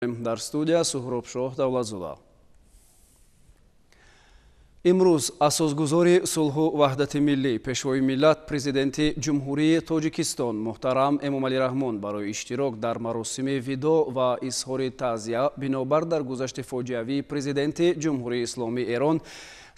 Дар студия Суҳробшоҳ Давлатзода. Имрӯз асосгузори сулҳу ваҳдати миллӣ, пешвои миллат, президенти Ҷумҳурии Тоҷикистон муҳтарам Эмомалӣ Раҳмон барои иштирок дар маросими видо ва изҳори таъзия бинобар даргузашти фоҷиавии президенти Ҷумҳурии Исломии Эрон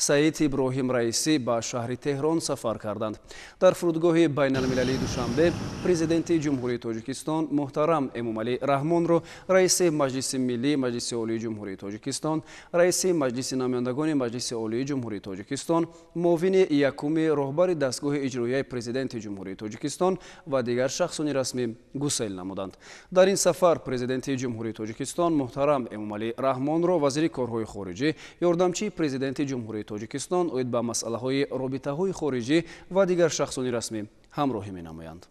Саид Иброҳим Раисӣ ба шаҳри Теҳрон сафар карданд. Дар фурудгоҳи байналмилалии Душанбе президенти Ҷумҳурии Тоҷикистон муҳтарам Эмомалӣ Раҳмонро раиси Маҷлиси Миллӣ Маҷлиси Олии Ҷумҳурии Тоҷикистон, раиси Маҷлиси намояндагони Маҷлиси Олии Ҷумҳурии Тоҷикистон, муовини якуми роҳбари дастгоҳи иҷроияи президенти Ҷумҳурии Тоҷикистон ва дигар шахсони расмӣ гусел намуданд. Дар ин сафар президенти Ҷумҳурии Тоҷикистон муҳтарам Эмомалӣ Раҳмонро вазири корҳои хориҷӣ, ёрдамчии президенти Ҷумҳурии Тоҷикистон оид ба масъалаҳои робитаҳои хориҷӣ ва дигар шахсони расмӣ ҳамроҳӣ менамоянд.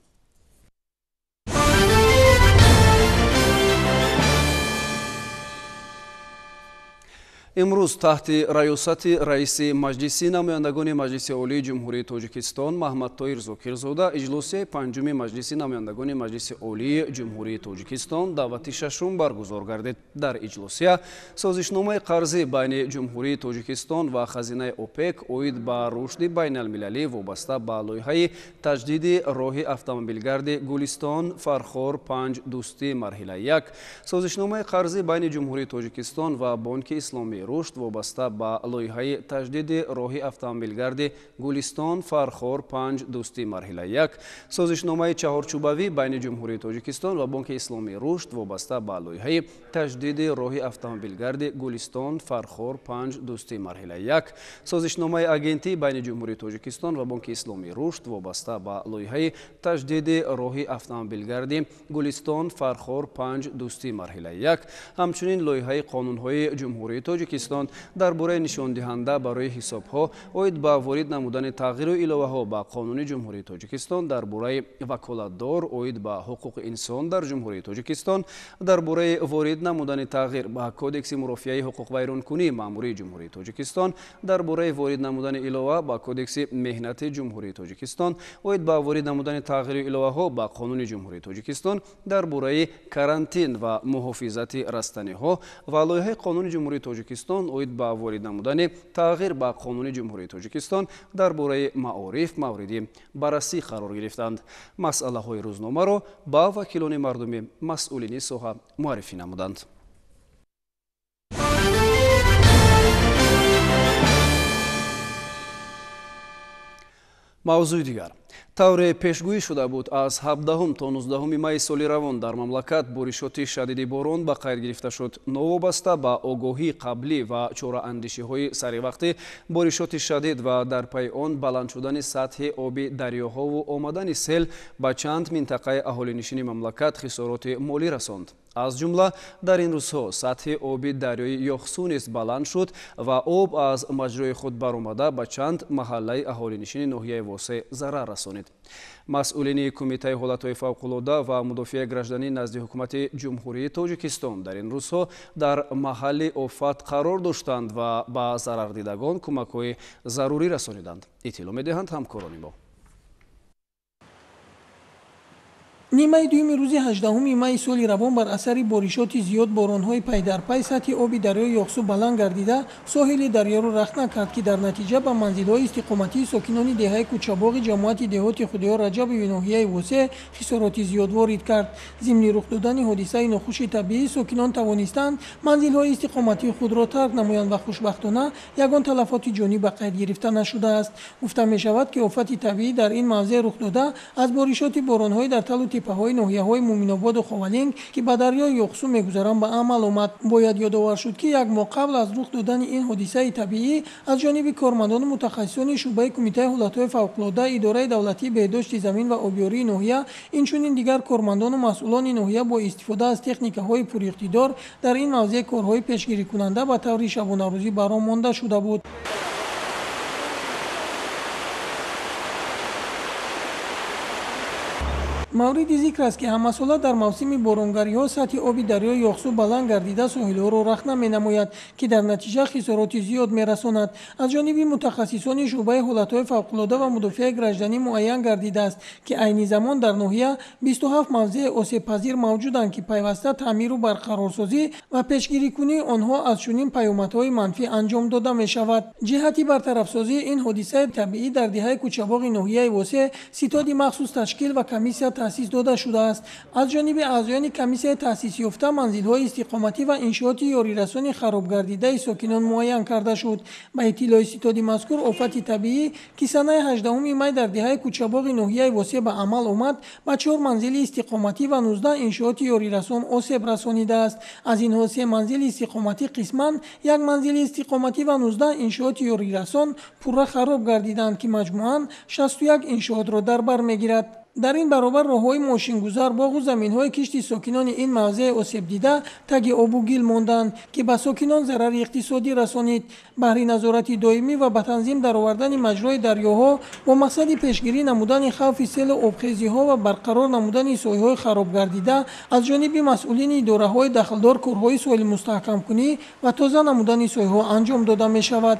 Имрӯз таҳти раёсати раиси Маҷлиси намояндагони Маҷлиси Олии Ҷумҳурии Тоҷикистон Маҳмадтоир Зокирзода иҷлосияи панҷуми Маҷлиси намояндагони Маҷлиси Олии Ҷумҳурии Тоҷикистон даъвати шашум баргузор гардид. Дар иҷлосия созишномаи қарзӣ байни Ҷумҳурии Тоҷикистон ва хазинаи ОПЕК оид ба рушди байналмилалӣ вобаста ба лоиҳаи таҷдиди роҳи автомобилгарди Гулистон Фархор 5 Дӯстӣ марҳилаи 1, созишномаи қарзӣ байни Ҷумҳурии Тоҷикистон ва Бонки Исломии рушд вобаста ба лоиҳаи таҷдиди роҳи автомобилгарди Гулистон Фархор 5 Дӯстӣ марҳилаи 1, созишномаи чаҳорчӯбавӣ байни Ҷумҳурии Тоҷикистон ва Бонки Исломии рушд вобаста ба лоиҳаи таҷдиди роҳи автомобилгарди Гулистон Фархор 5 Дӯстӣ марҳилаи 1, созишномаи агентӣ байни Ҷумҳурии Тоҷикистон ва Бонки Исломии рушд вобаста ба лоиҳаи таҷдиди роҳи автомобилгарди Гулистон Фархор 5 Дӯстӣ марҳилаи 1, ҳамчунин лоиҳаи қонунҳои Ҷумҳурии Тоҷикистон дар бораи нишондиҳанда барои ҳисобҳо оид ба ворид намудани тағйиру иловаҳо ба Қонуни Ҷумҳурии Тоҷикистон дар бораи ваколатдор оид ба ҳуқуқи инсон дар Ҷумҳурии Тоҷикистон, дар бораи ворид намудани тағйир ба Кодекси мурофиаи ҳуқуқвайронкунии маъмурии Ҷумҳурии Тоҷикистон, дар бораи ворид намудани илова ба Кодекси меҳнати Ҷумҳурии Тоҷикистон оид ба ворид намудани тағйиру иловаҳо ба Қонуни Ҷумҳурии Тоҷикистон дар бораи карантин ва муҳофизати растаниҳо ва лоиҳаи Қонуни Ҷумҳурии Тоҷикистон оид ба ворид намудани тағйир ба Қонуни Ҷумҳурии Тоҷикистон дар бораи маориф мавриди баррасӣ қарор гирифтанд. Масъалаҳои рӯзномаро ба вакилони мардумӣ масъулини соҳа муаррифӣ намуданд. Мавзӯи дигар. Тавре пешгӯӣ шуда буд, аз 17 то 19 майи соли равон дар мамлакат боришоти шадиди борон ба қайд гирифта шуд. Новобаста ба огоҳии қаблӣ ва чораандешиҳои саривақтӣ, боришоти шадид ва дар пайи он баланд шудани сатҳи оби дарёҳову омадани сел ба чанд минтақаи аҳолинишини мамлакат хисороти молӣ расонд. Аз ҷумла дар ин рӯзҳо сатҳи оби дарёи Ёхсу низ баланд шуд ва об аз маҷрои худ баромада ба чанд маҳаллаи аҳолинишини ноҳияи Восеъ зарар расонид. Масъулини Кумитаи ҳолатҳои фавқулода ва мудофиаи гражданӣ назди ҳукумати Ҷумҳурии Тоҷикистон дар ин рӯзҳо дар маҳалли офат қарор доштанд ва ба зарардидагон кӯмакҳои зарурӣ расониданд. Иттилоъ медиҳанд ҳамкорони мо. Нимаи дуюми рӯзи 18 майи соли равон бар асари боришоти зиёд боронҳои пайдарпай сатҳи оби дарёи Ёхсу баланд гардида соҳили дарёро рахна кард, ки дар натиҷа ба манзилҳои истиқоматии сокинони деҳаи Кӯчабоғи ҷамоати деҳоти Худоёр Раҷабови ноҳияи Восеъ хисороти зиёд ворид кард. Зимни рух додани ҳодисаи нохуши табиӣ сокинон тавонистанд манзилҳои истиқоматии худро тарк намоянд ва хушбахтона ягон талафоти ҷонӣ ба қайд гирифта нашудааст. Гуфта мешавад, ки офати табиӣ дар ин мавзеъ рух дода аз боришоти боронҳои дар талу теппаҳои ноҳияҳои Муминободу Ховалинг, ки ба дарёи Ёхсу мегузаранд, ба амал омад. Бояд ёдовар шуд, ки як моҳ қабл аз рух додани ин ҳодисаи табиӣ аз ҷониби кормандону мутахассисони шӯъбаи Кумитаи ҳолатҳои фавқулода, Идораи давлатии беҳдошти замин ва обёрии ноҳия, инчунин дигар кормандону масъулони ноҳия бо истифода аз техникаҳои пуриқтидор дар ин мавзеъ корҳои пешгирикунанда ба таври шабонарӯзӣ ба роҳ монда шуда буд. Мавриди зикр аст, ки ҳамасола дар мавсими боронгариҳо сатҳи оби дарёи Ёхсу баланд гардида соҳилҳоро рахна менамояд, ки дар натиҷа хисороти зиёд мерасонад. Аз ҷониби мутахассисони шӯъбаи ҳолатҳои фавқулода ва мудофиаи гражданӣ муайян гардидааст, ки айни замон дар ноҳия 27 мавзеи осебпазир мавҷуданд, ки пайваста таъмиру барқарорсозӣ ва пешгирикунии онҳо аз чунин паёмадҳои манфӣ анҷом дода мешавад. Ҷиҳати бартарафсозии ин ҳодисаи табиӣ дар деҳаи Кӯчабоғи ноҳияи Восеъ ситоди махсус ташкил ва комиссия таъсис дода шудааст. Аз ҷониби аъзоёни комиссияи таъсисёфта манзилҳои истиқоматӣ ва иншооти ёрирасони харобгардидаи сокинон муайян карда шуд. Ба иттилои ситоди мазкур, офати табиӣ, ки санаи 18 май дар деҳаи Кӯчабоғи ноҳияи Восеъ ба амал омад, ба 4 манзили истиқоматӣ ва 19 иншооти ёрирасон осеб расонидааст. Аз инҳо 3 манзили истиқоматӣ қисман, 1 манзили истиқоматӣ ва 19 иншооти ёрирасон пурра хароб гардиданд, ки маҷмӯан 61 иншоотро дар бар мегирад. Дар ин баробар роҳҳои мошингузар, боғу заминҳои кишти сокинони ин мавзеи осебдида таги обу гил монданд, ки ба сокинон зарари иқтисодӣ расонид. Баҳри назорати доимӣ ва ба танзим даровардани маҷрои дарёҳо бо мақсади пешгирӣ намудани хавфи селу обхезиҳо ва барқарор намудани соҳилҳои харобгардида аз ҷониби масъулини идораҳои дахлдор корҳои соҳилмустаҳкамкунӣ ва тоза намудани соҳилҳо анҷом дода мешавад.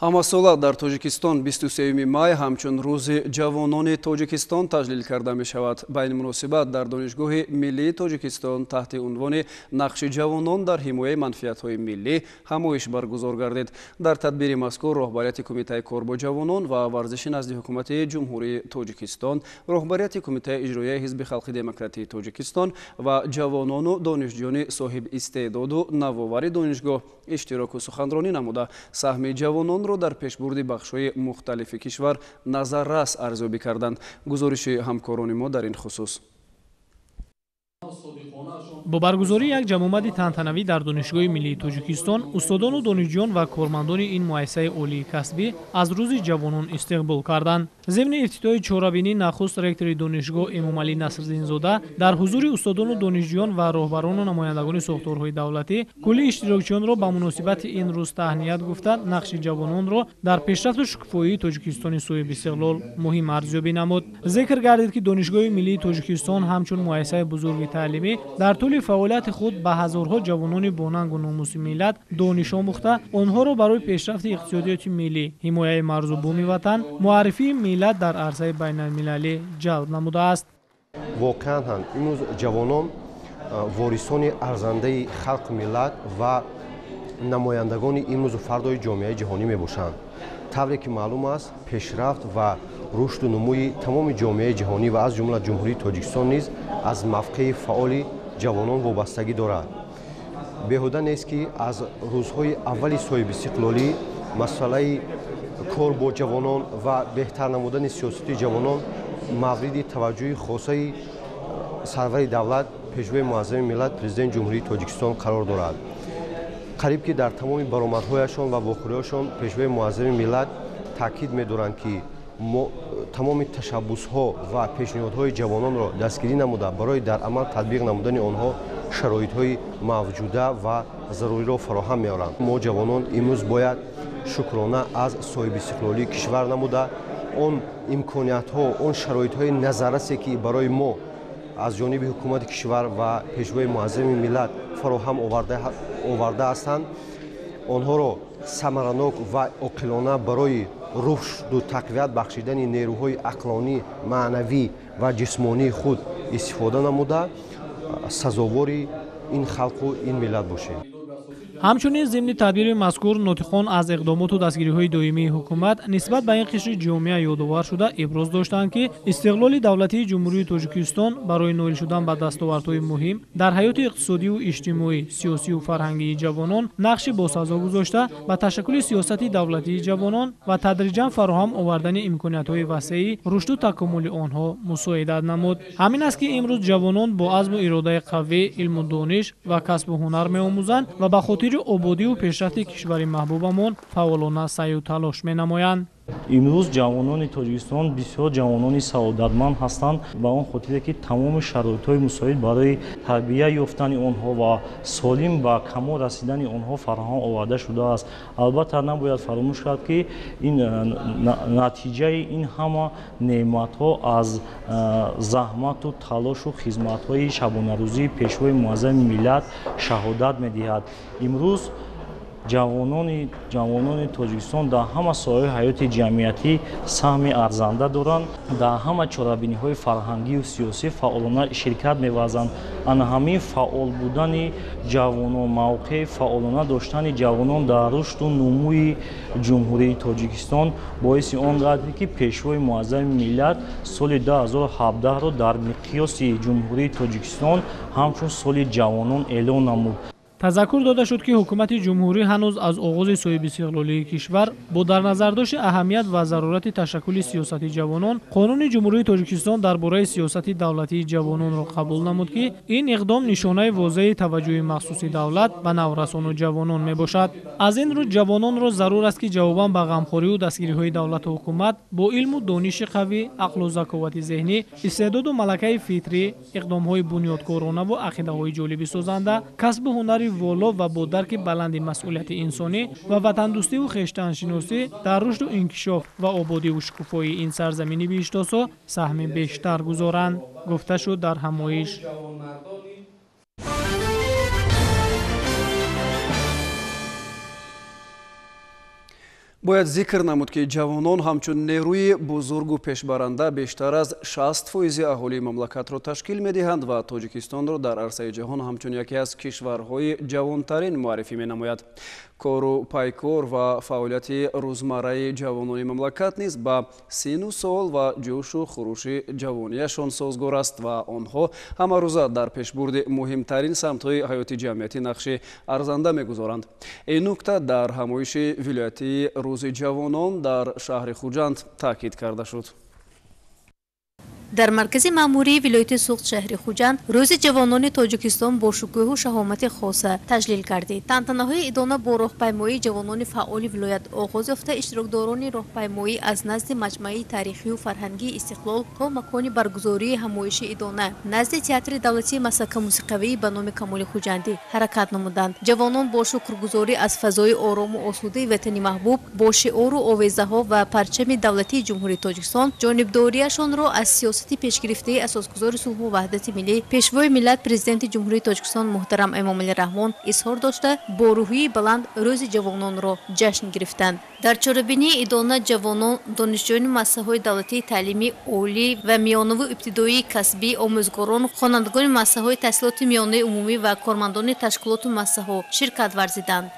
Ҳамасола дар Тоҷикистон 23 май ҳамчун рӯзи ҷавонони Тоҷикистон таҷлил карда мешавад. Ба ин муносибат дар Донишгоҳи миллии Тоҷикистон таҳти унвони нақши ҷавонон дар ҳимояи манфиатҳои миллӣ ҳамоиш баргузор гардид. Дар тадбири мазкур роҳбарияти Кумитаи кор бо ҷавонон ва варзиши назди Ҳукумати Ҷумҳурии Тоҷикистон, роҳбарияти Кумитаи иҷроияи Ҳизби халқи демократии Тоҷикистон ва ҷавонону донишҷӯёни соҳибистеъдоду навовари донишгоҳ иштироку суханронӣ намуда, саҳми ҷавонон ро дар пешбурди бахшҳои мухталифи кишвар назаррас арзёбӣ карданд. Гузориши ҳамкорони мо дар ин хусус. Бо баргузории як ҷамъомади тантанавӣ дар Донишгоҳи миллии Тоҷикистон устодону донишҷӯён ва кормандони ин муассисаи олии касбӣ аз рӯзи ҷавонон истиқбол карданд. Зимни ифтитоҳи чорабинӣ нахуст ректори донишгоҳ Эмомалӣ Насриддинзода дар ҳузури устодону донишҷӯён ва роҳбарону намояндагони сохторҳои давлатӣ кулли иштирокчиёнро ба муносибати ин рӯз таҳният гуфта, нақши ҷавононро дар пешрафту шукуфоии Тоҷикистони соҳибистиқлол муҳим арзёбӣ намуд. Зикр гардид, ки Донишгоҳи миллии Тоҷикистон ҳамчун муассисаи бузурги таълимӣ дар тӯли фаъолияти худ ба ҳазорҳо ҷавонони бонангу номуси миллат дониш омӯхта, онҳоро барои пешрафти иқтисодиёти миллӣ, ҳимояи марзу буми ватан, муаррифии миллат дар арсаи байналмилалӣ ҷалб намудааст. Воқеан ҳам имрӯз ҷавонон ворисони арзандаи халқу миллат ва намояндагони имрӯзу фардои ҷомеаи ҷаҳонӣ мебошанд. Тавре ки маълум аст, пешрафт ва рушду нумӯи тамоми ҷомеаи ҷаҳонӣ ва аз ҷумла Ҷумҳурии Тоҷикистон низ аз мавқеи фаъоли ҷавонон вобастагӣ дорад. Беҳуда нест, ки аз рӯзҳои аввали соҳибистиқлолӣ масъалаи кор бо ҷавонон ва беҳтар намудани сиёсати ҷавонон мавриди таваҷҷӯҳи хосаи сарвари давлат, пешвои муаззами миллат, Президенти Ҷумҳурии Тоҷикистон қарор дорад. Қариб ки дар тамоми баромадҳояшон ва вохӯриҳошон пешвои муаззами миллат таъкид медоранд, ки тамоми ташаббусҳо ва пешниҳодҳои ҷавононро дастгирӣ намуда, барои дар амал татбиқ намудани онҳо шароитҳои мавҷуда ва заруриро фароҳам меоранд. Мо ҷавонон имрӯз бояд шукрона аз соҳибистиқлолии кишвар намуда, он имкониятҳо, он шароитҳои назаррасе, ки барои мо аз ҷониби ҳукумати кишвар ва пешвои муаззами миллат фароҳам оварда ҳастанд, онҳоро самаранок ва оқилона барои рушду тақвият бахшидани нерӯҳои ақлонӣ, маънавӣ ва ҷисмонии худ истифода намуда, сазовори ин халқу ин миллат бошем. Ҳамчунин зимни тадбири мазкур нотиқон аз иқдомоту дастгириҳои доимии ҳукумат нисбат ба ин қишри ҷомеа ёдовар шуда иброз доштанд, ки истиқлоли давлатии Ҷумҳурии Тоҷикистон барои ноил шудан ба дастовардҳои муҳим дар ҳаёти иқтисодию иҷтимоӣ, сиёсию фарҳангии ҷавонон нақши босазо гузошта, ба ташаккули сиёсати давлатии ҷавонон ва тадриҷан фароҳам овардани имкониятҳои васеи рушду такомули онҳо мусоидат намуд. Ҳамин аст, ки имрӯз ҷавонон бо азму иродаи қавӣ илму дониш ва касбу ҳунар меомӯзанд ва ба хотири ободиву пешрафти кишвари маҳбубамон фаъолона саъю талош менамоянд. Имрӯз ҷавонони Тоҷикистон бисёр ҷавонони саодатманд ҳастанд, ба он хотире ки тамоми шароитҳои мусоид барои тарбия ёфтани онҳо ва солим ба камол расидани онҳо фароҳам оварда шудааст. Албатта, набояд фаромӯш кард, ки ин натиҷаи ин ҳама неъматҳо аз заҳмату талошу хизматҳои шабонарӯзии Пешвои Муаззами миллат шаҳодат медиҳад. Имрӯз ҷавонони Тоҷикистон дар ҳама соҳаҳои ҳаёти ҷамъиятӣ саҳми арзанда доранд, дар ҳама чорабиниҳои фарҳангию сиёсӣ фаъолона ширкат меварзанд. Ана ҳамин фаъол будани ҷавонон, мавқеи фаъолона доштани ҷавонон дар рушду нумӯи Ҷумҳурии Тоҷикистон боиси он гардид, ки Пешвои Муаззами миллат соли 2017-ро дар миқёси Ҷумҳурии Тоҷикистон ҳамчун соли ҷавонон эълон намуд. Тазаккур дода шуд, ки ҳукумати ҷумҳурӣ ҳанӯз аз оғози соҳибистиқлолии кишвар бо дар назардошти аҳамият ва зарурати ташаккули сиёсати ҷавонон Қонуни Ҷумҳурии Тоҷикистон дар бораи сиёсати давлатии ҷавононро қабул намуд, ки ин иқдом нишонаи возеҳи таваҷҷӯҳи махсуси давлат ба наврасону ҷавонон мебошад. Аз ин рӯ ҷавононро зарур аст, ки ҷавобан ба ғамхориву дастгириҳои давлату ҳукумат бо илму дониши қавӣ, ақлу заковати зеҳнӣ, истеъдоду малакаи фитрӣ, иқдомҳои бунёдкоронаву ақидаҳои ҷолиби созанда, касбу ҳунари воло ва бо дарки баланди масъулияти инсонӣ ва ватандӯстиву хештаншиносӣ дар рушду инкишоф ва ободиву шукуфоии ин сарзамини биҳиштосо саҳми бештар гузоранд, гуфта шуд дар ҳамоиш. Бояд зикр намуд, ки ҷавонон ҳамчун нерӯи бузургу пешбаранда бештар аз 60% аҳолии мамлакатро ташкил медиҳанд ва Тоҷикистонро дар арсаи ҷаҳон ҳамчун яке аз кишварҳои ҷавонтарин муаррифӣ менамояд. Кору пайкор ва фаъолияти рӯзмарраи ҷавонони мамлакат низ ба сину сол ва ҷӯшу хурӯши ҷавонияшон созгор аст ва онҳо ҳамарӯза дар пешбурди муҳимтарин самтҳои ҳаёти ҷамъиятӣ нақши арзанда мегузоранд. Ин нукта дар ҳамоиши вилоятии рӯзи ҷавонон дар шаҳри Хуҷанд таъкид карда шуд. Дар маркази маъмурии вилояти Суғд шаҳри Хуҷанд рӯзи ҷавонони Тоҷикистон бо шукӯҳу шаҳомати хоса таҷлил гардид. Тантанаҳои идона бо роҳпаймоии ҷавонони фаъоли вилоят оғоз ёфта, иштирокдорони роҳпаймоӣ аз назди маҷмаи таърихию фарҳангии Истиқлол то макони баргузории ҳамоиши идона назди театри давлатии масака-мусиқавӣ ба номи Камоли Хуҷандӣ ҳаракат намуданд. Ҷавонон бо шукргузорӣ аз фазои орому осудаи ватани маҳбуб, бо шиору овезаҳо ва парчами давлатии Ҷумҳурии Тоҷикистон ҷонибдориашонро аз сиёсати пешгирифтаи асосгузори сулҳу ваҳдати миллӣ, Пешвои миллат, Президенти Ҷумҳурии Тоҷикистон муҳтарам Эмомалӣ Раҳмон изҳор дошта, бо рӯҳияи баланд рӯзи ҷавононро ҷашн гирифтанд. Дар чорабинии идона ҷавонон, донишҷӯёни муассисаҳои давлатии таълимии олӣ ва миёнаву ибтидоии касбӣ, омӯзгорон, хонандагони муассисаҳои таҳсилоти миёнаи умумӣ ва кормандони ташкилоту муассисаҳо ширкат варзиданд.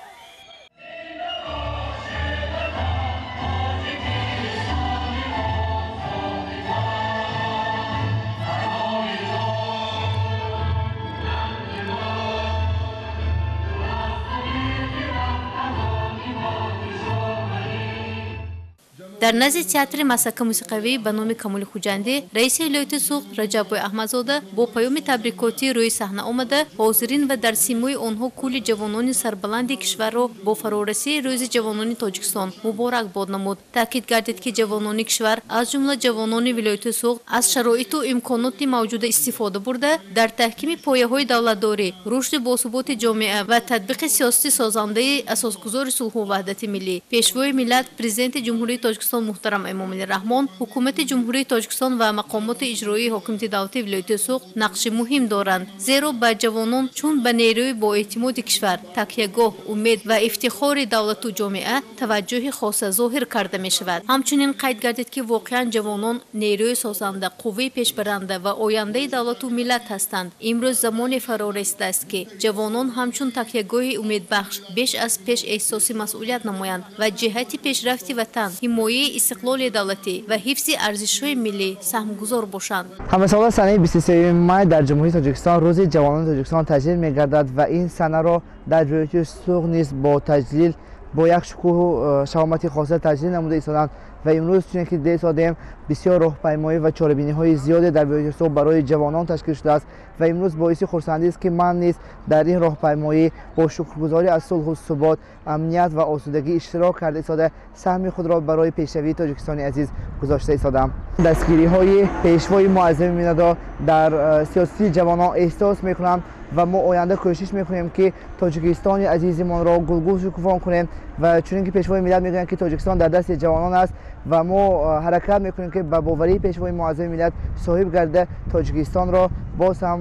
Дар назди театри масака-мусиқавӣ ба номи Камоли Хуҷандӣ раиси вилояти Суғд Раҷаббой Аҳмадзода бо паёми табрикотӣ рӯи саҳна омада, ҳозирин ва дар симои онҳо кулли ҷавонони сарбаланди кишварро бо фарорасии рӯзи ҷавонони Тоҷикистон муборакбод намуд. Таъкид гардид, ки ҷавонони кишвар, аз ҷумла ҷавонони вилояти Суғд, аз шароиту имконоти мавҷуда истифода бурда, дар таҳкими пояҳои давлатдорӣ, рушди босуботи ҷомеа ва татбиқи сиёсати созандаи асосгузори сулҳу ваҳдати миллӣ, Пешвои миллат, Президенти Ҷумҳурии Тоҷикистон муҳтарам Эмомалӣ Раҳмон, ҳукумати Ҷумҳурии Тоҷикистон ва мақомоти иҷроии ҳокимияти давлатии вилояти Суғд нақши муҳим доранд, зеро ба ҷавонон чун ба нерӯи боэътимоди кишвар, такягоҳ, умед ва ифтихори давлату ҷомеа таваҷҷӯҳи хоса зоҳир карда мешавад. Ҳамчунин қайд гардид, ки воқеан ҷавонон нерӯи созанда, қувваи пешбаранда ва ояндаи давлату миллат ҳастанд. Имрӯз замоне фаро расидааст, ки ҷавонон ҳамчун такягоҳи умедбахш беш аз пеш эҳсоси масъулият намоянд ва ҷиҳати пешрафти ватан, ҳимояи истиқлоли давлатӣ ва ҳифзи арзишҳои миллӣ саҳмгузор бошанд. Ҳамасола санаи 23 май дар Ҷумҳурии Тоҷикистон рӯзи ҷавонони Тоҷикистон таҷлил мегардад ва ин санаро дар вилояти Суғд низ бо таҷлил, бо як шукӯҳу шаҳомати хоса таҷлил намуда истоданд. Ва имрӯз чуне ки дида истодем, бисёр роҳпаймоӣ ва чорабиниҳои зиёде дар вилояти Суғд барои ҷавонон ташкил шудааст ва имрӯз боиси хурсандӣ аст, ки ман низ дар ин роҳпаймоӣ бо шукргузорӣ аз сулҳу субот, амният ва осудагӣ иштирок карда истода, саҳми худро барои пешравии Тоҷикистони азиз гузошта истодам. Дастгириҳои пешвои муаззами миллатро дар сиёсати ҷавонон эҳсос мекунам ва мо оянда кӯшиш мекунем, ки Тоҷикистони азизимонро гулгул шукуфон кунем. Ва чунин ки пешвои миллат мегӯянд, ки Тоҷикистон дар дасти ҷавонон аст ва мо ҳаракат мекунем, ки ба боварии пешвои муаззами миллат соҳиб гарда, Тоҷикистонро боз ҳам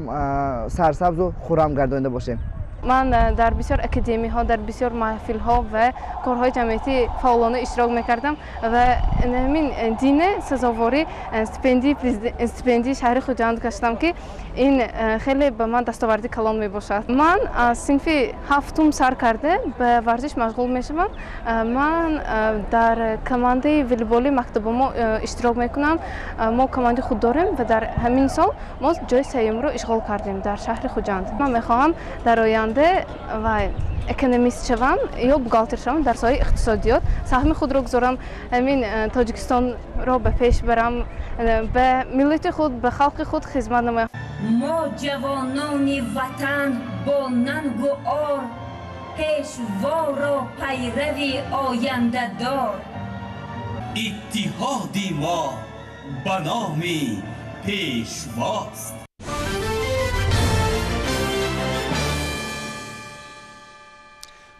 сарсабзу хуррам гардонида бошем. Ман дар бисёр академияҳо, дар бисёр маҳфилҳо ва корҳои ҷамъиятӣ фаъолона иштирок мекардам ва ҳамин дине сазовори стипендии шаҳри Хуҷанд гаштам, ки ин хеле ба ман дастоварди калон мебошад. Ман аз синфи ҳафтум сар карда ба варзиш машғул мешавам. Ман дар командаи волейболи мактаби мо иштирок мекунам. Мо командаи худ дорем ва дар ҳамин сол мо ҷои сеюмро ишғол кардем дар шаҳри Хуҷанд. Ман мехоҳам дар оянда ва экономист шавам ё бухгалтер шавам, дар соҳаи иқтисодиёт саҳми худро гузорам, ҳамин Тоҷикистонро ба пеш барам, ба миллати худ, ба халқи худ хизмат намоям. Мо ҷавонони ватан бо нангу ор, пешворо пайрави ояндадор. Иттиҳоди мо ба номи пешвост.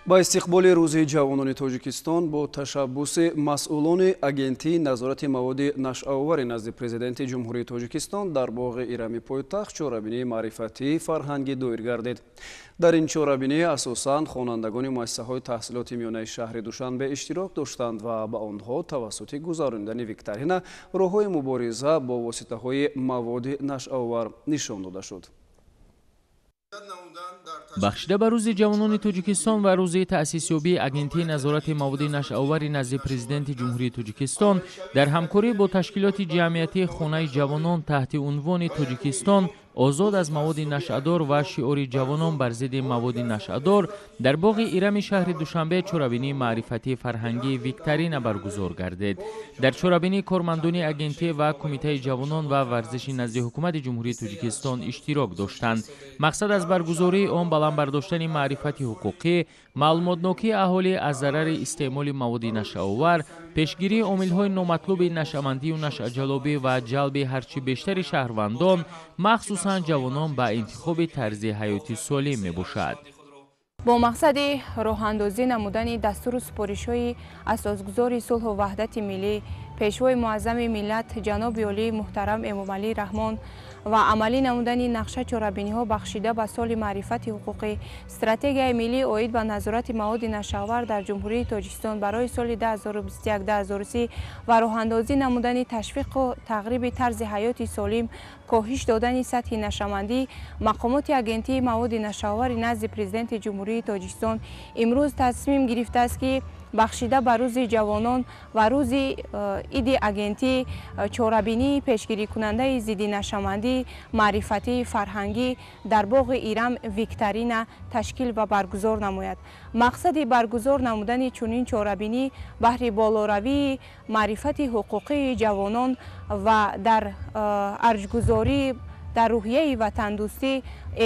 Ба истиқболи рӯзи ҷавонони Тоҷикистон бо ташаббуси масъулони Агентии назорати маводи нашъаовари назди Президенти Ҷумҳурии Тоҷикистон дар боғи Ирами пойтахт чорабинии маърифатии фарҳангӣ доир гардид. Дар ин чорабинӣ асосан хонандагони муассисаҳои таҳсилоти миёнаи шаҳри Душанбе иштирок доштанд ва ба онҳо тавассути гузаронидани викторина роҳҳои мубориза бо воситаҳои маводи нашъаовар нишон дода шуд. Бахшида ба рӯзи ҷавонони Тоҷикистон ва рӯзи таъсисёбии Агентии назорати маводи нашъаовари назди Президенти Ҷумҳурии Тоҷикистон дар ҳамкорӣ бо ташкилоти ҷамъиятии Хонаи ҷавонон таҳти унвони Тоҷикистон озод аз маводи нашъадор ва шиори ҷавонон бар зидди маводи нашъадор дар боғи Ирами шаҳри Душанбе чорабинии маърифатии фарҳангии викторина баргузор гардид. Дар чорабинӣ кормандони агентӣ ва Кумитаи ҷавонон ва варзиши назди Ҳукумати Ҷумҳурии Тоҷикистон иштирок доштанд. Мақсад аз баргузории он баланд бардоштани маърифати ҳуқуқӣ, маълумотнокии аҳолӣ аз зарари истеъмоли маводи нашъаовар, пешгирии омилҳои номатлуби нашъамандию нашъаҷалобӣ ва ҷалби ҳарчи бештари шаҳрвандон, махсусан ҷавонон ба интихоби тарзи ҳаёти солим мебошад. Бо мақсади роҳандозӣ намудани дастуру супоришҳои асосгузори сулҳу ваҳдати миллӣ, пешвои муаззами миллат ҷаноби олии муҳтарам Эмомалӣ Раҳмон ва амалӣ намудани нақша чорабиниҳо бахшида ба соли маърифати ҳуқуқӣ, стратегияи миллӣ оид ба назорати маводи нашъаовар дар Ҷумҳурии Тоҷикистон барои соли 2021-2030 ва роҳандозӣ намудани ташвиқу тағриби тарзи ҳаёти солим, коҳиш додани сатҳи нашъамандӣ, мақомоти Агентии маводи нашъаовари назди Президенти Ҷумҳурии Тоҷикистон имрӯз тасмим гирифтааст, ки бахшида ба рӯзи ҷавонон ва рӯзи иди агентӣ чорабинии пешгирикунандаи зидди нашъамандӣ, маърифатӣ, фарҳангӣ дар боғи Ирам викторина ташкил ва баргузор намояд. Мақсади баргузор намудани чунин чорабинӣ баҳри болоравии маърифати ҳуқуқии ҷавонон ва дар арҷгузорӣ дар рӯҳияи ватандӯстӣ,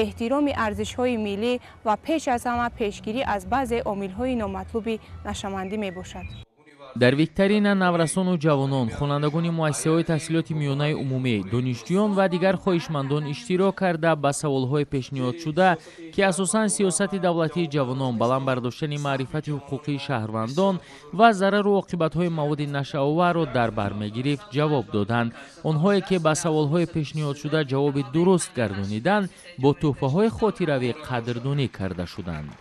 эҳтироми арзишҳои миллӣ ва пеш аз ҳама пешгирӣ аз баъзе омилҳои номатлуби нашъамандӣ мебошад. Дар викторина наврасону ҷавонон, хонандагони муассисаҳои таҳсилоти миёнаи умумӣ, донишҷӯён ва дигар хоҳишмандон иштирок карда ба саволҳои пешниҳодшуда, ки асосан сиёсати давлатии ҷавонон, баланд бардоштани маърифати ҳуқуқии шаҳрвандон ва зарару оқибатҳои маводи нашъаоварро дар бар мегирифт, ҷавоб доданд. Онҳое ки ба саволҳои пешниҳодшуда ҷавоби дуруст гардониданд, бо тӯҳфаҳои хотиравӣ қадрдонӣ карда шуданд.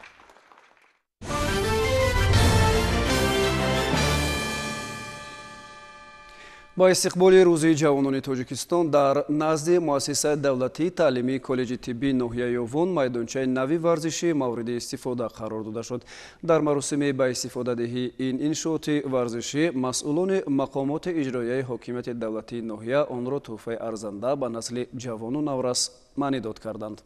Ба истиқболи рӯзи ҷавонони Тоҷикистон дар назди муассисаи давлатии таълимии коллеҷи тиббии ноҳияи Ёвон майдончаи нави варзишӣ мавриди истифода қарор дода шуд. Дар маросими ба истифодадиҳии ин иншооти варзишӣ масъулони мақомоти иҷроияи ҳокимияти давлатии ноҳия онро тӯҳфаи арзанда ба насли ҷавону наврас маънидод карданд.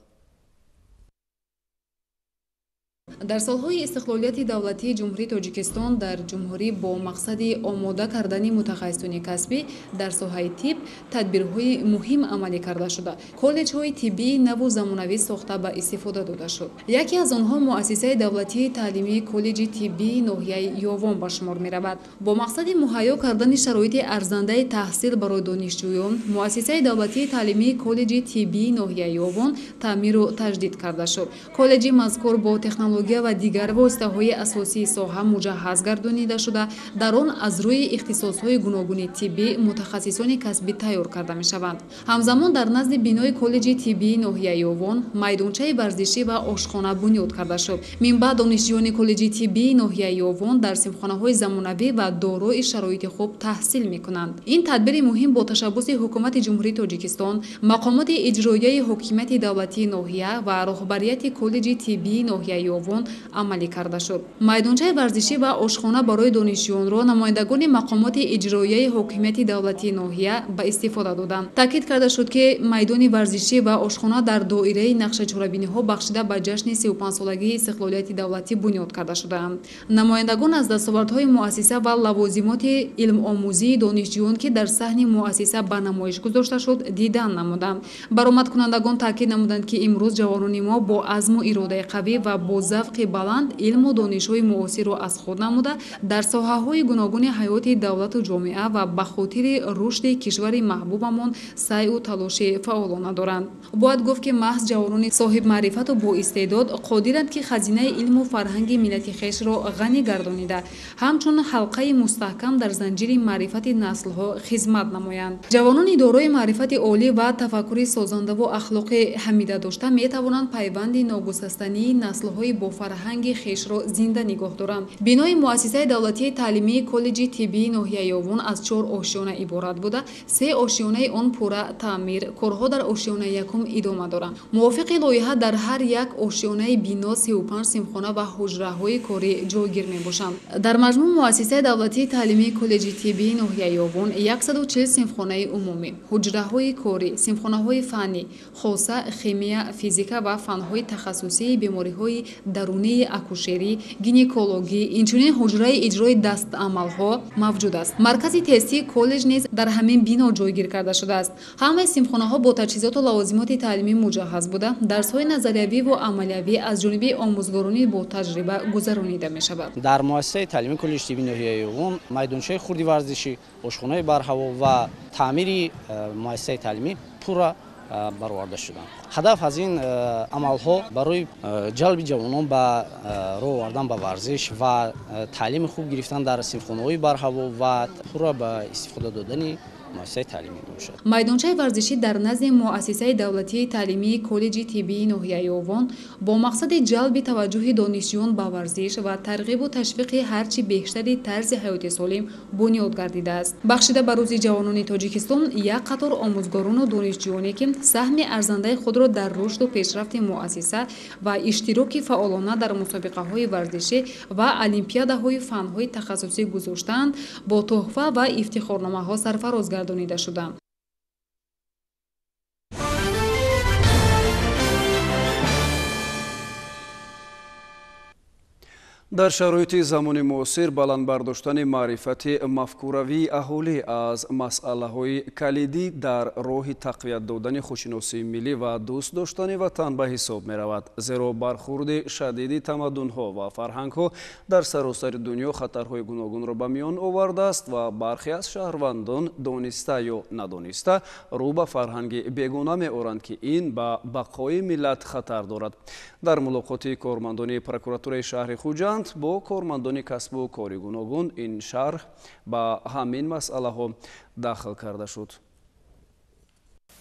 Дар солҳои истиқлолияти давлатии Ҷумҳурии Тоҷикистон дар ҷумҳурӣ бо мақсади омода кардани мутахассисони касбӣ дар соҳаи тиб тадбирҳои муҳим амалӣ карда шуда, коллеҷҳои тиббии наву замонавӣ сохта ба истифода дода шуд. Яке аз онҳо муассисаи давлатии таълимии коллеҷи тиббии ноҳияи Ёвон ба шумор меравад. Бо мақсади муҳайё кардани шароити арзандаи таҳсил барои донишҷӯён, муассисаи давлатии таълимии коллеҷи тиббии ноҳияи Ёвон таъмиру таҷдид карда шуд. Коллеҷи мазкур бо технология ва дигар воситаҳои асосии соҳа муҷаҳҳаз гардонида шуда, дар он аз рӯи ихтисосҳои гуногуни тиббӣ мутахассисони касбӣ тайёр карда мешаванд. Ҳамзамон дар назди бинои коллеҷи тиббии ноҳияи Ёвон майдончаи варзишӣ ва ошхона бунёд карда шуд. Минбаъд донишҷӯёни коллеҷи тиббии ноҳияи Ёвон дар синфхонаҳои замонавӣ ва дорои шароити хуб таҳсил мекунанд. Ин тадбири муҳим бо ташаббуси Ҳукумати Ҷумҳурии Тоҷикистон, мақомоти иҷроияи ҳокимияти давлатии ноҳия ва роҳбарияти коллеҷи тиббии ноҳияи Ёвон амалӣ карда шуд. Майдончаи варзишӣ ва ошхона барои донишҷӯёнро намояндагони мақомоти иҷроияи ҳокимияти давлатии ноҳия ба истифода доданд. Таъкид карда шуд, ки майдони варзишӣ ва ошхона дар доираи нақшачорабиниҳо бахшида ба ҷашни 35-солагии истиқлолияти давлатӣ бунёд карда шудаанд. Намояндагон аз дастовардҳои муассиса ва лавозимоти илмомӯзии донишҷӯён, ки дар саҳни муассиса ба намоиш гузошта шуд, дидан намуданд. Баромадкунандагон таъкид намуданд, ки имрӯз ҷавонони мо бо азму иродаи қавӣ ва бо завқи баланд илму донишҳои муосирро аз худ намуда, дар соҳаҳои гуногуни ҳаёти давлату ҷомеа ва ба хотири рушди кишвари маҳбубамон сайъу талоши фаъолона доранд. Бояд гуфт, ки маҳз ҷавонони соҳибмаърифату боистеъдод қодиранд, ки хазинаи илму фарҳанги миллати хешро ғанӣ гардонида, ҳамчун ҳалқаи мустаҳкам дар занҷири маърифати наслҳо хизмат намоянд. Ҷавонони дорои маърифати олӣ ва тафаккури созандаву ахлоқи ҳамида дошта метавонанд пайванди ногусастании наслҳои бо фарҳанги хешро зинда нигоҳ доранд. Бинои муассисаи давлатии таълимии коллеҷи тиббии ноҳияи Ёвон аз 4 ошёна иборат буда, 3 ошёнаи он пурра таъмир, корҳо дар ошёнаи якум идома доранд. Мувофиқи лоиҳа дар ҳар як ошёнаи бино 35 синфхона ва ҳуҷраҳои корӣ ҷойгир мебошанд. Дар маҷмӯъ муассисаи давлатии таълимии коллеҷи тиббии ноҳияи Ёвон 140 синфхонаи умумӣ, ҳуҷраҳои корӣ, синфхонаҳои фаннӣ, хоса химия, физика ва фанҳои тахассусии бемориҳои дарунии акушерӣ, гинекологӣ, инчунин ҳуҷраи иҷрои дастамалҳо мавҷуд аст. Маркази тестии коллеҷ низ дар ҳамин бино ҷойгир карда шудааст. Ҳамаи синфхонаҳо бо таҷҳизоту лавозимоти таълимӣ муҷаҳҳаз буда, дарсҳои назариявӣ ва амалиявӣ аз ҷониби омӯзгорони бо таҷриба гузаронида мешавад. Дар муассисаи таълимии коллеҷи тиббии ноҳияи Ёвон майдончаи хурди варзишӣ, ошхонаи барҳаво ва таъмири муассисаи таълимӣ пурра бароварда шуданд. Ҳадаф аз ин амалҳо барои ҷалби ҷавонон ба роҳ овардан ба варзиш ва таълими хуб гирифтан дар синфхонаҳои барҳаво ва пурра ба истифода додани муассисаи таълимӣ мебошад. Майдончаи варзишӣ дар назди муассисаи давлатии таълимии коллеҷи тиббии ноҳияи Ёвон бо мақсади ҷалби таваҷҷӯҳи донишҷӯён ба варзиш ва тарғибу ташвиқи ҳарчи бештари тарзи ҳаёти солим бунёд гардидааст. Бахшида ба Рӯзи ҷавонони Тоҷикистон як қатор омӯзгорону донишҷӯёне, ки саҳми арзандаи худро дар рушду пешрафти муассиса ва иштироки фаъолона дар мусобиқаҳои варзишӣ ва олимпиадаҳои фанҳои тахассусӣ гузоштаанд, бо тӯҳфа ва ифтихорномаҳо сарфароз гардонида шуданд. Дар шароити замони муосир баланд бардоштани маърифати мафкуравии аҳолӣ аз масъалаҳои калидӣ дар роҳи тақвият додани худшиносии миллӣ ва дӯст доштани ватан ба ҳисоб меравад. Зеро бархурди шадиди тамаддунҳо ва фарҳангҳо дар саросари дунё хатарҳои гуногунро ба миён овардааст ва бархе аз шаҳрвандон дониста ё надониста рӯ ба фарҳанги бегона меоранд, ки ин ба бақои миллат хатар дорад. Дар мулоқоти кормандони прокуратураи шаҳри Хуҷанд бо кормандони касбу кори гуногун ин шарҳ ба ҳамин масъалаҳо дахл карда шуд.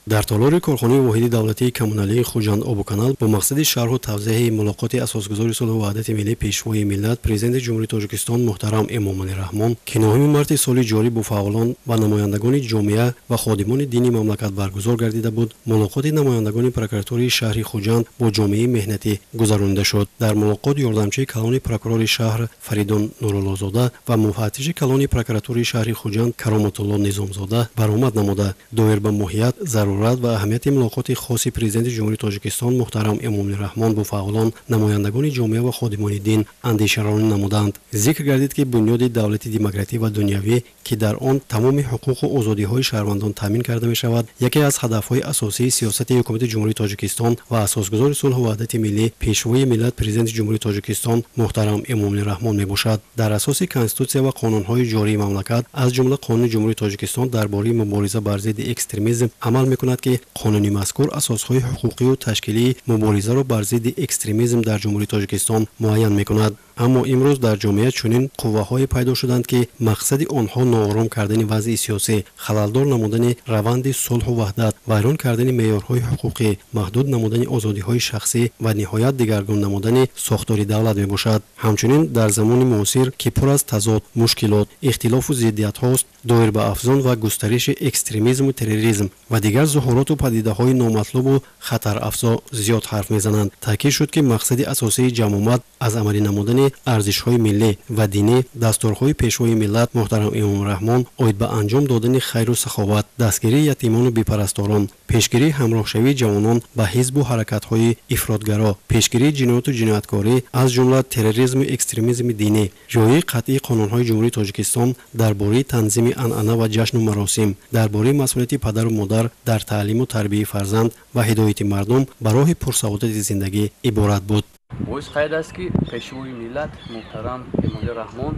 Дар толори корхонаи воҳиди давлатии коммуналии Хуҷанд Обуканал бо мақсади шарҳу тавзеҳи мулоқоти асосгузори сулҳу ваҳдати миллӣ, Пешвои миллат, Президенти Ҷумҳурии Тоҷикистон муҳтарам Эмомалӣ Раҳмон, ки 9 марти соли ҷорӣ бо фаъолон ва намояндагони ҷомеа ва ходимони дини мамлакат баргузор гардида буд, мулоқоти намояндагони прокуратураи шаҳри Хуҷанд бо ҷомеаи меҳнатӣ гузаронида шуд. Дар мулоқот ёрдамчии калони прокурори шаҳр Фаридун Нуруллозода ва муфаттиши калони прокуратураи шаҳри Хуҷанд Кароматулло Низомзода баромад намуда, доир ба моҳият, зарурат ва аҳамияти мулоқоти хоси Президенти Ҷумҳурии Тоҷикистон муҳтарам Эмомалӣ Раҳмон бо фаъолон, намояндагони ҷомеа ва ходимони дин андешаронӣ намуданд. Зикр гардид, ки бунёди давлати демократӣ ва дунявӣ, ки дар он тамоми ҳуқуқу озодиҳои шаҳрвандон таъмин карда мешавад, яке аз ҳадафҳои асосии сиёсати Ҳукумати Ҷумҳурии Тоҷикистон ва асосгузори сулҳу ваҳдати миллӣ, Пешвои миллат, Президенти Ҷумҳурии Тоҷикистон муҳтарам Эмомалӣ Раҳмон мебошад. Дар асоси Конститутсия ва қонунҳои ҷории мамлакат, аз ҷумла Қонуни Ҷумҳурии Тоҷикистон дар бораи мубориза бар зидди экстремизм амал мекунад, ки қонуни мазкур асосҳои ҳуқуқию ташкилии муборизаро бар зидди экстремизм дар Ҷумҳурии Тоҷикистон муайян мекунад. Аммо имрӯз дар ҷомеа чунин қувваҳое пайдо шуданд, ки мақсади онҳо ноором кардани вазъи сиёсӣ, халалдор намудани раванди сулҳу ваҳдат, вайрон кардани меъёрҳои ҳуқуқӣ, маҳдуд намудани озодиҳои шахсӣ ва ниҳоят дигаргун намудани сохтори давлат мебошад. Ҳамчунин дар замони муосир, ки пур аз тазод, мушкилот, ихтилофу зиддиятҳост, доир ба афзон ва густариши экстремизму терроризм ва дигар зуҳуроту падидаҳои номатлубу хатарафзо зиёд ҳарф мезананд. Таъкид шуд, ки мақсади асосии ҷамъомад аз амалӣ намудани арзишҳои миллӣ ва динӣ, дастурҳои Пешвои миллат муҳтарам Эмомалӣ Раҳмон оид ба анҷом додани хайру саховат, дастгирии ятимону бепарасторон, пешгирии ҳамроҳшавии ҷавонон ба ҳизбу ҳаракатҳои ифротгаро, пешгирии ҷинояту ҷинояткорӣ, аз ҷумла терроризму экстремизми динӣ, риояи қатъии қонунҳои Ҷумҳурии Тоҷикистон дар бораи танзими анъана ва ҷашну маросим, дар бораи масъулияти падару модар дар таълиму тарбияи фарзанд ва ҳидояти мардум ба роҳи пурсаодати зиндагӣ иборат буд. Боис қайд аст, ки Пешвои миллат муҳтарам Эмомалӣ Раҳмон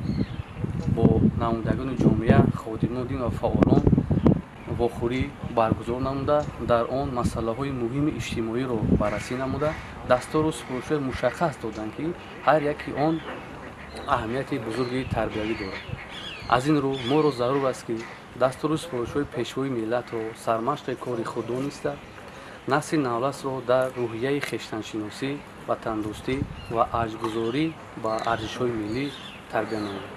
бо намояндагони ҷомеа, ходимони дин ва фаъолон вохӯрӣ баргузор намуда, дар он масъалаҳои муҳими иҷтимоиро баррасӣ намуда, дастуру супоришҳои мушаххас доданд, ки ҳар яки он аҳамияти бузурги тарбиявӣ дорад. Аз ин рӯ моро зарур аст, ки дастуру супоришҳои Пешвои миллатро сармашқи кори худ дониста, насли наврасро дар рӯҳияи хештаншиносӣ, ватандӯстӣ ва арҷгузорӣ ба арзишҳои миллӣ тарбия намояд.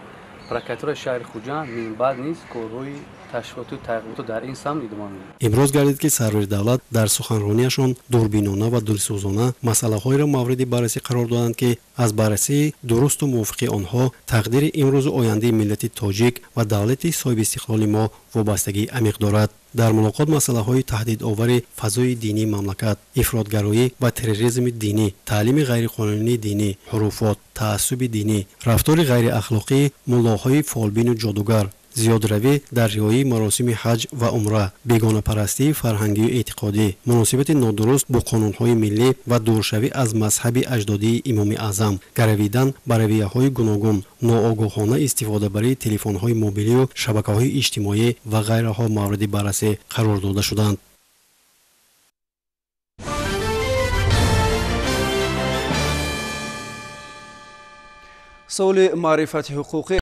Прокуратураи шаҳри Хуҷанд минбаъд низ корҳои ташкилоту таҳқиқотро дар ин самт идома медиҳад. Имрӯз гардид, ки сарвари давлат дар суханронияшон дурбинона ва дилсӯзона масъалаҳоеро мавриди баррасӣ қарор доданд, ки аз баррасии дурусту мувофиқи онҳо тақдири имрӯзу ояндаи миллати тоҷик ва давлати соҳибистиқлоли мо вобастагии амиқ дорад. Дар мулоқот масъалаҳои таҳдидовари фазои динии мамлакат, ифротгароӣ ва терроризми динӣ, таълими ғайриқонунии динӣ, ҳуруфот, таассуби динӣ, рафтори ғайриахлоқии муллоҳои фолбину ҷодугар, зиёдравӣ дар риояи маросими ҳаҷ ва умра, бегонапарастии фарҳангию эътиқодӣ, муносибати нодуруст бо қонунҳои миллӣ ва дуршавӣ аз мазҳаби аҷдодии Имоми Аъзам, гаравидан ба равияҳои гуногун, ноогоҳона истифодабарии телефонҳои мобилию шабакаҳои иҷтимоӣ ва ғайраҳо мавриди баррасӣ қарор дода шуданд. Саволи маърифати ҳуқуқӣ